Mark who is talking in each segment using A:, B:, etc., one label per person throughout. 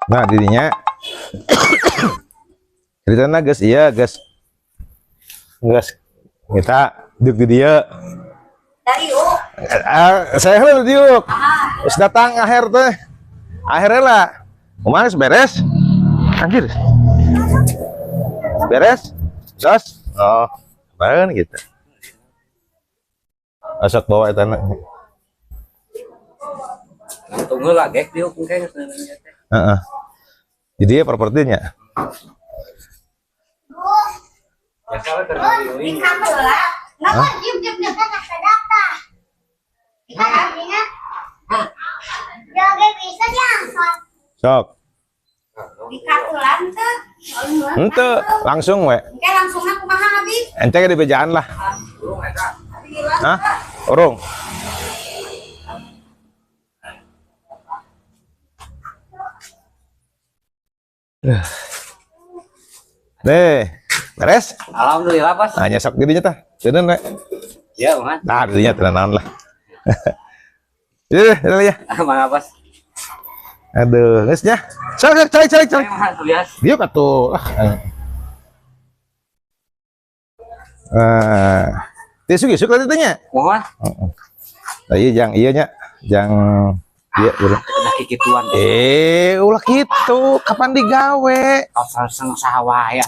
A: Nah, dirinya ceritana geus iya geus. Geus kita diuk di dieu.
B: Dari yuk.
A: Saya heula diuk. Geus datang akhir teh. Akhirnya lah. Kumaha geus beres? Anjir. Beres? Tos? Oh, bareng gitu. Asok bawa eta na.
C: Tunggu lah gek diuk engke geus nanya teh.
A: Heeh. Jadi ya propertinya.
C: Biasa we keur ngaliwing.
B: Nah, diem diem diem.
A: Sok.
B: Dikatulan teh.
A: Henteu, langsung we.
B: Engke langsung aku kumaha abi?
A: Ente ge dibejaan lah. Hah? Urung. Deh, beres?
C: Alhamdulillah pas.
A: Nah, nyesok jadinya tah. Teuneun we.
C: Ya, man.
A: Nah, jadinya teu naon lah. Iya, iya, ya.
C: Mangga pas.
A: Aduh, geus nya. Sok, sok, cari, cari, cari.
C: Ayo mah bias.
A: Diuk atuh. Ah. Ah. Isuk isuk tadi tanya.
C: Mohon.
A: Heeh. Nah, iya jang iya nya, jang iya bro.
C: Udah kikituan.
A: Eh, ulah kitu, kapan digawe?
C: Asal seng saha wae.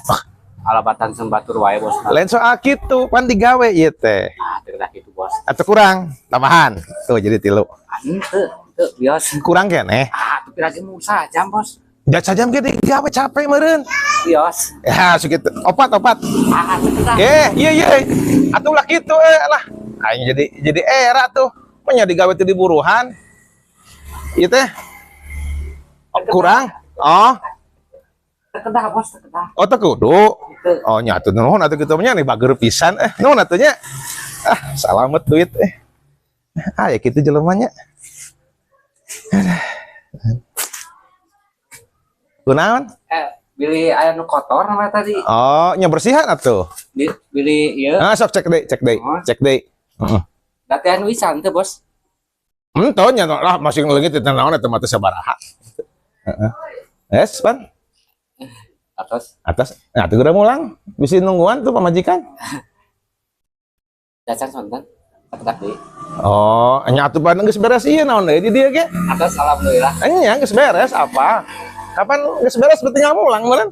C: Alabatan seng batur wae bos.
A: Lain soal kitu, pan digawe ieu teh.
C: Ah, teu kedah kitu bos.
A: Atau kurang tambahan. Tuh jadi 3.
C: Ah, henteu, henteu bios.
A: Kurang keneh.
C: Ah, tapi lagi mau sajam bos.
A: Jat sajam ge digawe capek meureun.
C: Bios.
A: Ya, segitu. Opat, opat.
C: Ah, teu kedah.
A: Eh, iya iya. Atuh ulah kitu lah. Aing jadi era tuh. Manya digawe teh di buruhan. Ieu teh. Oh, kurang. Oh.
C: Teu kedah bos, teu kedah.
A: Oh, teu kudu.
C: Teu.
A: Oh, nya atuh nuhun atuh kitu nya nih bager pisan eh. Nuhun atuh nya. Ah, salamet duit eh. Ah, ya kitu jelema nya. Kunaon?
C: Bili aya nu kotor namanya tadi.
A: Oh, nya bersihan atuh.
C: Bili ieu.
A: Ah, sok cek deui, cek deui,
C: Oh.
A: cek deui. Heeh.
C: Latihan wisan teu bos.
A: Henteu nya lah masih leungit teh naon eta mah teh sabaraha. Heeh. Es, pan.
C: Atas.
A: Atas. Nah, tuh udah mulang. Bisi nungguan tuh pamajikan.
C: Jajan sonten. Ketak deui.
A: Oh, nya atuh pan geus beres ieu naon deui di dieu ge?
C: Atas alhamdulillah.
A: Nya geus beres apa? Kapan geus beres berarti tinggal mulang meureun?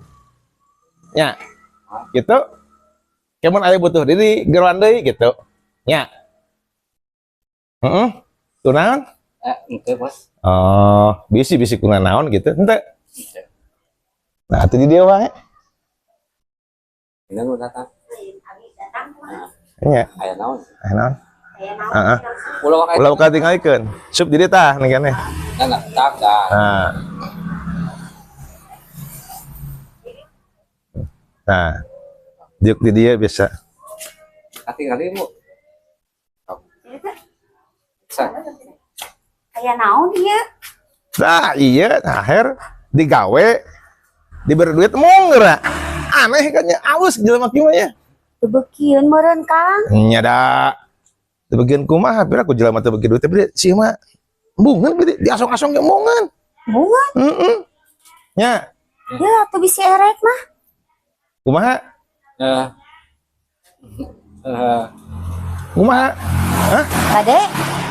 A: Nya. Gitu. Kemun aya butuh diri geroan deui gitu. Nya. Heeh. Kunaon?
C: Henteu bos.
A: Oh, bisi-bisi kuna naon gitu. Henteu.
C: Henteu.
A: Nah, atuh di dieu wae.
C: Ini nu datang.
A: Nya.
C: Aya naon?
A: Aya naon? Heeh.
C: Ulah wae.
A: Ulah ka tinggalikeun. Sup jadi tah nih keneh.
C: Nah, tak dah.
A: Nah. Nah. Diuk di dia bisa.
C: Katingali mu. Bisa.
B: Aya naon ieu?
A: Nah, iya, akhir digawe diberi duit mung geura. Aneh kan nya alus jelema kieu mah nya.
B: Teu beukieun meureun Kang.
A: Nya da. Teu beukieun kumaha pira ku jelema teu beuki duit tapi si mah embungeun gede diasong-asong ge embungeun.
B: Embungeun?
A: Heeh. Nya.
B: Ya atuh bisi erek mah.
A: Kumaha? Kumaha? Hah?
B: Kade?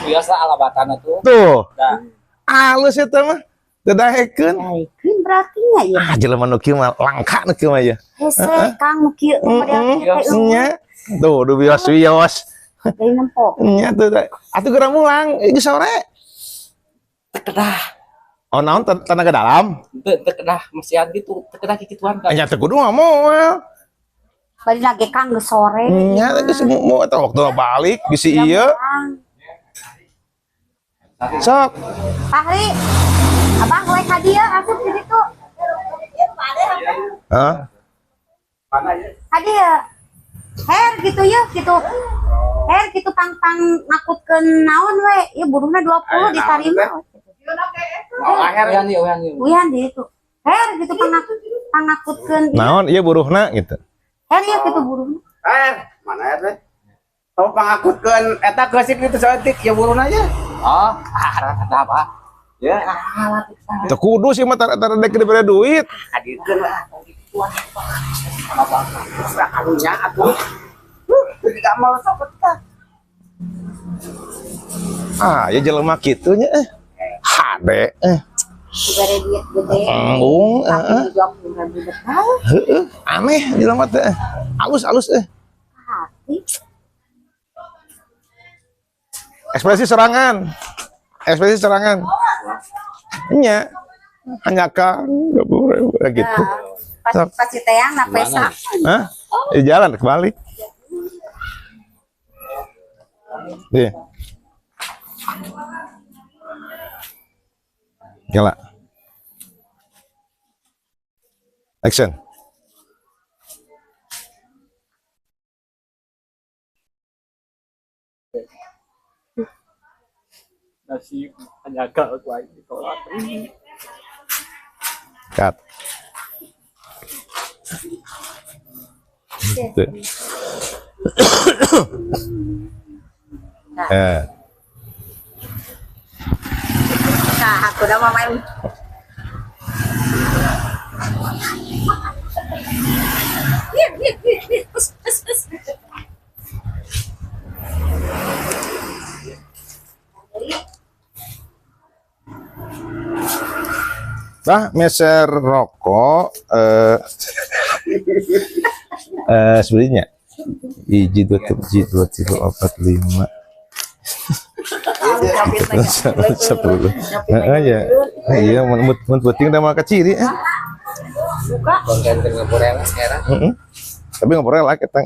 C: Biasa alabatan atuh.
A: Tuh.
C: Dah.
A: Alus eta mah. Teu daekeun.
B: Daekeun berarti nya ieu.
A: Ah, jelema nu kieu mah langka nu kieu mah ya.
B: Hese Kang nu kieu model kieu teh.
A: Nya. Tuh, du bios-bios.
B: Dari nempo.
A: Nya tuh. Atuh geura mulang geus sore.
C: Teu kedah.
A: Oh, naon tenaga dalam?
C: Teu teu kedah mesian gitu, teu kedah kikituan kan.
A: Nya teu kudu mah moal.
B: Bari lagi Kang geus sore.
A: Nya geus mau eta waktu balik bisi ieu. Sok.
B: Fahri. Abah we ka dieu asup di ditu.
A: Hah?
B: Ka dieu. Her gitu ya gitu. Her gitu pang-pang ngakutkeun naon we. Ieu buruhna 20 ditarima.
C: Oh, akhir ieu, uyan ieu.
B: Uyan di itu. Her gitu pangakutkeun.
A: Naon ieu buruhna gitu.
B: Her ieu gitu buruhna.
D: Her, mana her teh? Oh, pangakutkeun eta keusik gitu saeutik ya buruhna nya.
C: Oh, ah, ada apa? Ya.
A: Teu kudu sih mah tara tara dek dibere duit.
C: Hadirkeun lah tong gituan. Sama kalunya atuh. Jadi gamal sok eta.
A: Ah, ya jelema kitu nya eh. Hade eh.
B: Dibere duit gede.
A: Embung
B: Tapi
A: heeh.
B: 20.000 betah.
A: Heeh, aneh jelema teh. Alus-alus eh.
B: Hati.
A: Ekspresi serangan. Ekspresi serangan. Nya. Hanya kan 20.000 gitu.
B: Pas pasti teang na pesa.
A: Hah? Di jalan kebalik. Iya. Gila. Action.
E: Nasib hanya kau aing ditolak.
A: Cut. Gitu. Eh,
B: Nah, aku udah mau main.
A: Bah, meser rokok sebenarnya hiji dua tiga, hiji dua tiga empat lima 10. Heeh ya. Iya, mun mun penting da mah keciri eh.
B: Buka.
C: Konten ngepurela era.
A: Heeh. Tapi ngobrol lah kita.